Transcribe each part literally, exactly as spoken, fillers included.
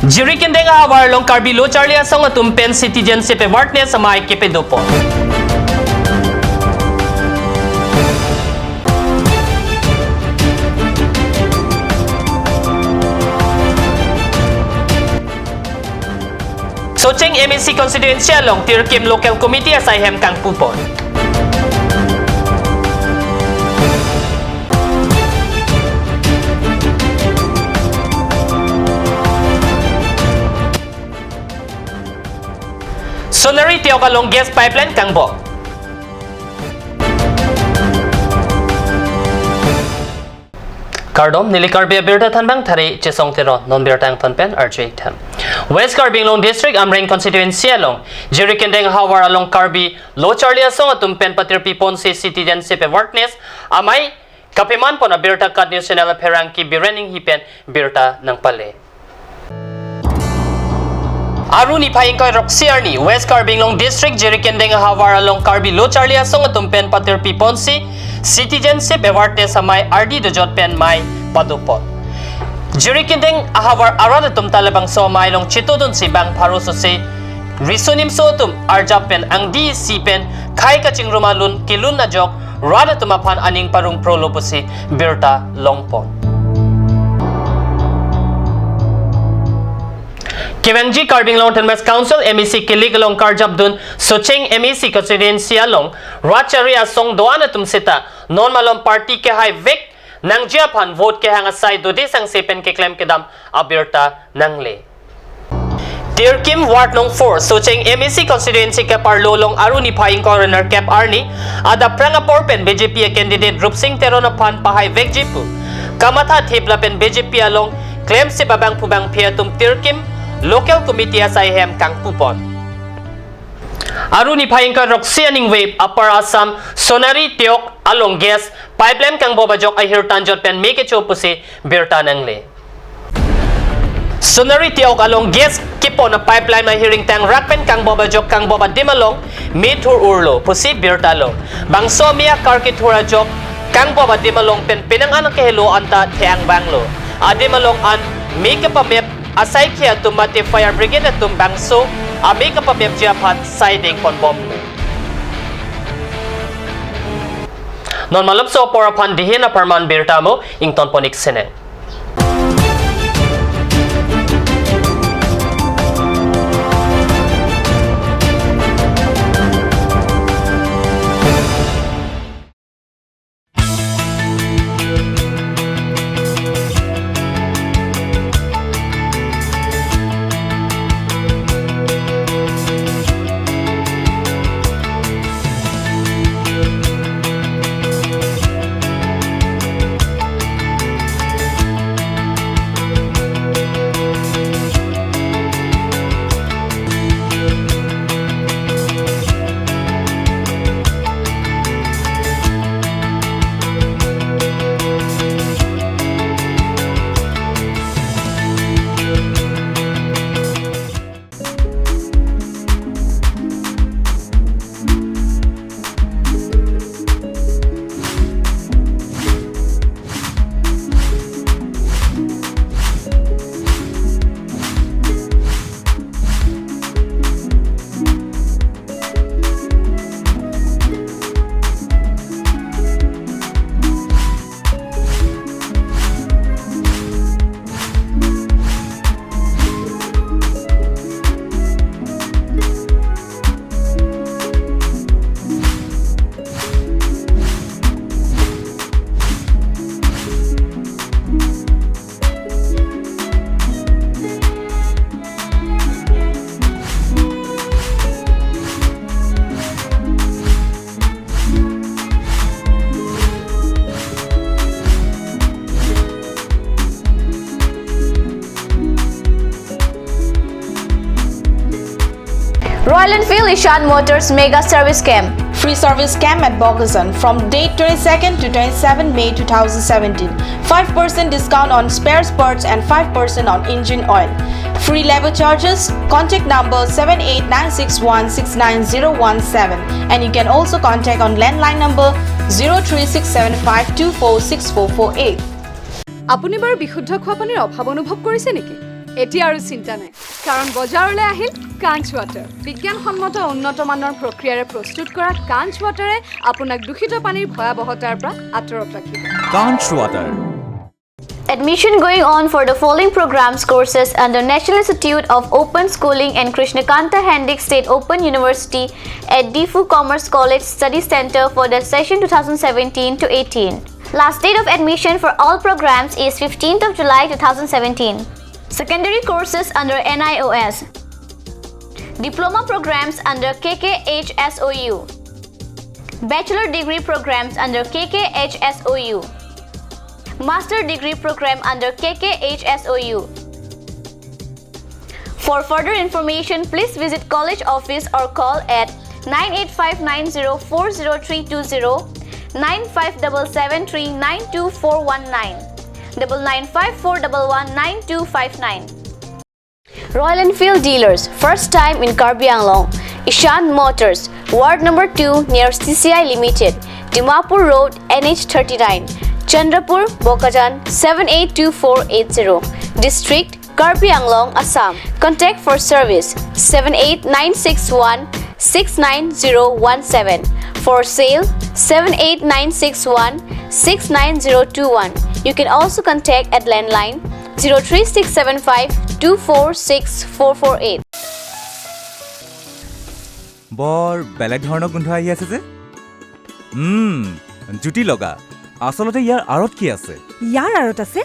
Jirikindeng ahavar along Karbi Lo Charli Asong atum pen Citizenship Awareness amei kepadopon. Socheng M A C constituency along Tirkim Local Committee asai hem kangpupon. Sonari Teok along gas pipeline kangbok. Kardom, neli Karbi Abirta thanbang thari Chesong Teron, non birta angton pen arju-ik tha. West Karbi Anglong District Amreng Constituency along Jirikindeng ahavar along Karbi Lo Charli Asong atum pen patirpiponsi Citizenship Awareness amei kapemanpon abirta KAT News Channel apherangke Biren Enghi pen birta nangpale. Aru niphai ingkoi throksi arni West Karbi Anglong District Jirikindeng ahavar along Karbi Lo Charli Asong atum pen patirpiponsi Citizenship Awareness amei ardi dojot pen mei padopon. Jirikindeng ahavar arat atum ta labangso amei along chetodunsi bang pharo sose riso nimso atum arjap pen angdi isi pen khei kachingrum alun kelun ajok rat atum aphan aning parong prolo pusi birta longpon. Kevangji Karbi Anglong Autonomous Council M A C kilik along karjapdun Socheng M A C constituency along rat chari asong do-an atum seta non malom party kehaivek nangji aphan vote kehang asai dode sangse pen keklem kedam abirta nangle. Tirkim Ward Nong four, Socheng M A C constituency keparlo along aru niphai ingkoi ra nerkep arni adap phrang apor pen B J P a candidate Rupsing Teron aphan pahaivekji pu kamatha thip lapen B J P along klemsip abangphu bangphi atum Tirkim Local Committee asai hem kangpupon. Aru niphai ingkoi throksi aningve Upper Assam Sonari Teok along gas pipeline kangbok ajok ahirtan jot pen mei kecho pusi birta nangle. Sonari Teok along gas kepon a pipeline ahiring tangrak pen kangbok ajok kangbok adim along mei thur urlo pusi birta lo. Bangso amei akar kethur ajok kangbok adim along pen penang an kehelo anta the-ang vanglo. Adim along an mei kepamep asai khei atum mate fire brigade atum bangso amei kepamepji aphan sai dengponbomlo. Non malomso apor aphan dihin apharman birta mo ingtonpon-ik sinang. Royal Enfield Ishan Motors Mega Service Camp. Free service camp at Bokajan from date twenty-second to twenty-seven May two thousand seventeen. Five percent discount on spares parts and five percent on engine oil. Free labour charges. Contact number seven eight nine six one six nine zero one seven, and you can also contact on landline number zero three six seven five two four six four four eight. আপুনি বাৰু বিশুদ্ধ খোৱা পানীৰ অভাৱ অনুভৱ কৰিছে নেকি? এতিয়া আৰু চিন্তা নাই, কাৰণ বজাৰলৈ আহিল কাঞ্চ ৱাটাৰ। বিজ্ঞানসন্মত উন্নত মানৰ প্ৰক্ৰিয়াৰে প্ৰস্তুত কৰা কাঞ্চ ৱাটাৰে আপোনাক দূষিত পানীৰ ভয়াৱহতাৰ পৰা আঁতৰত ৰাখিব। Kanch Water. Admission going on for the following programs courses under National Institute of Open Schooling and Krishna Kanta Hendick State Open University at Diphu Commerce College Study Center for the session two thousand seventeen to eighteen. Last date of admission for all programs is fifteenth of July two thousand seventeen. Secondary courses under N I O S. Diploma programs under K K H S O U. Bachelor degree programs under K K H S O U. Master degree program under K K H S O U. For further information, please visit college office or call at nine eight five nine zero four zero three two zero, nine five seven seven three nine two four one nine, double nine five four double one nine two five nine. Royal Enfield dealers, first time in Karbi Anglong. Ishan Motors, Ward number two near C C I Limited, Dimapur Road, N H thirty-nine, Chandrapur, Bokajan, seven eight two four eight zero. District, Karbi Anglong, Assam. Contact for service, seven eight nine six one six nine zero one seven. For sale, seven eight nine six one six nine zero two one. You can also contact at landline zero three six seven five two four six four four eight. বৰ বেলেগ ধৰণৰ গোন্ধ আহি আছে যে। উম, জুতি লগা। আচলতে ইয়াৰ আঁৰত কি আছে? ইয়াৰ আঁৰত আছে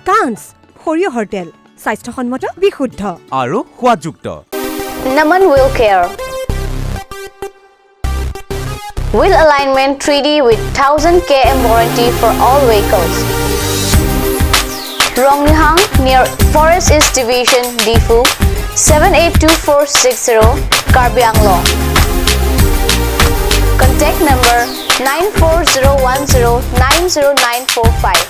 কাঞ্চ সৰিয়হৰ তেল, স্বাস্থ্যসন্মত, বিশুদ্ধ। আৰু সোৱাদযুক্ত। Naman Wheel Care. Wheel alignment three D with thousand K M warranty for all vehicles. Rongnihang near Forest East Division, Diphu, seven eight two four six zero, Karbi Anglong. Contact number nine four zero one zero nine zero nine four five.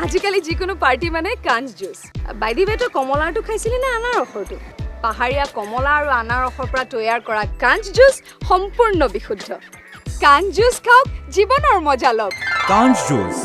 আজিকালি যিকোনো পাৰ্টি মানে কাঞ্চ জুচ। বাইদিৱে, তই কমলাৰটো খাইছিলি নে আনাৰসৰটো? পাহাৰীয়া কমলা আৰু আনাৰসৰ পৰা তৈয়াৰ কৰা কাঞ্চ জুচ সম্পূৰ্ণ বিশুদ্ধ। কাঞ্চ জুচ খাওক, জীৱনৰ মজা লওক। Kanch Juice.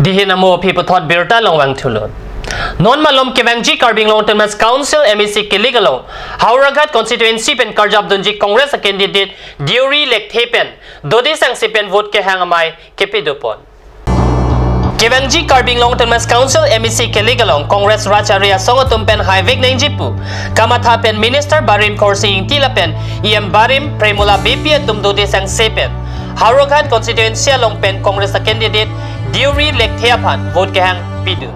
Dihin amo aphi puthot birta longvang thulo. Non malom kevangji Karbi Anglong Autonomous Council M A C kelik along Howraghat constituency pen karjap dunji Congress a candidate Deuri Lekthe pen dode sangse pen vote kehang amei kepidopon. Kevangji Karbi Anglong Autonomous Council M A C kelik along Congress Raj Ari Asong atum pen haivek nangji pu kamatha pen Minister Barim Khorsing Ingti lapen E M Barim Premola Beypi atum dode sangse pen Howraghat constituency along pen Congress a candidate Deuri Lekthe aphan vote kehang pidun.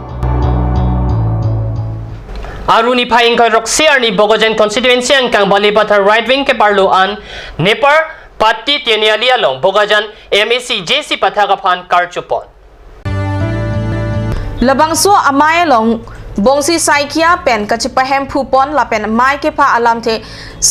Aru niphai ingkoi throksi arni Bokajan constituency angkang Balipathar right wing keparlo an Nepar Patti Tiniali along Bokajan M A C J C Pathak aphan karchupon. Labangso amei along Bongsi Saikia pen kachipahemphupon lapen mei kepha alamthe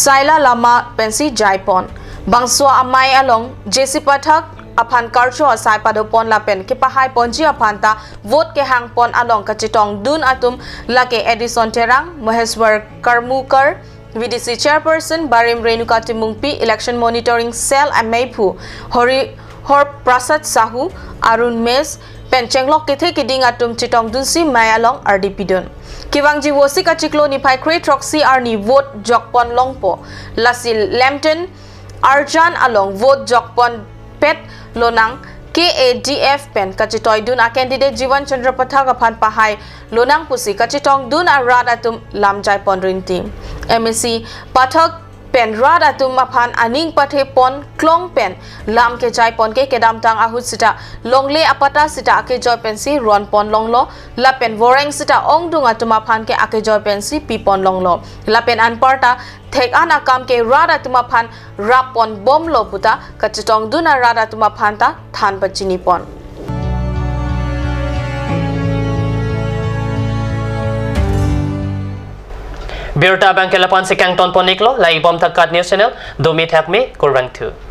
Saila Lama pensi jaipon. Bangso amei along J C Pathak aphan karcho asai padopon lapen kepahaiponji aphan ta vote kehangpon along kachetongdun atum lake Edison Terang, Maheshwar Karmukar, V D C Chairperson Barim Renuka Timungpi, Election Monitoring Cell ameiphu Hori Hor Prasad Sahu, Arun Mech pen chenglok kethe kiding atum chetongdunsi mei along ardi pidun. Kevangji Vosik achiklo niphai kre throksi arni vote jokpon longpo. Lasi Lamton Arjan along vote jokpon pet lonang K A D F pen kachetoidun a candidate Jivan Chandra Pathak aphan pahai lonang pusi kachetongdun arat atum lamjaipon rinti. M A C Pathak pen rat atum aphan aning pathe pon klong pen lam kejai pon ke kedamtang ahut sita longle apatta sita akejoi pensi ron pon longlo lapen voreng sita ongdung atum aphan ke akejoi pensi pi pon longlo lapen anparta thek an akam ke rat atum aphan rap pon bomlo puta kachetong dun arat atum aphan ta than pachini pon. Birta abang ke lapu-an si kangton pon iklo, la-i bom tha KAT News Channel, domi thakmi, kurvangthu.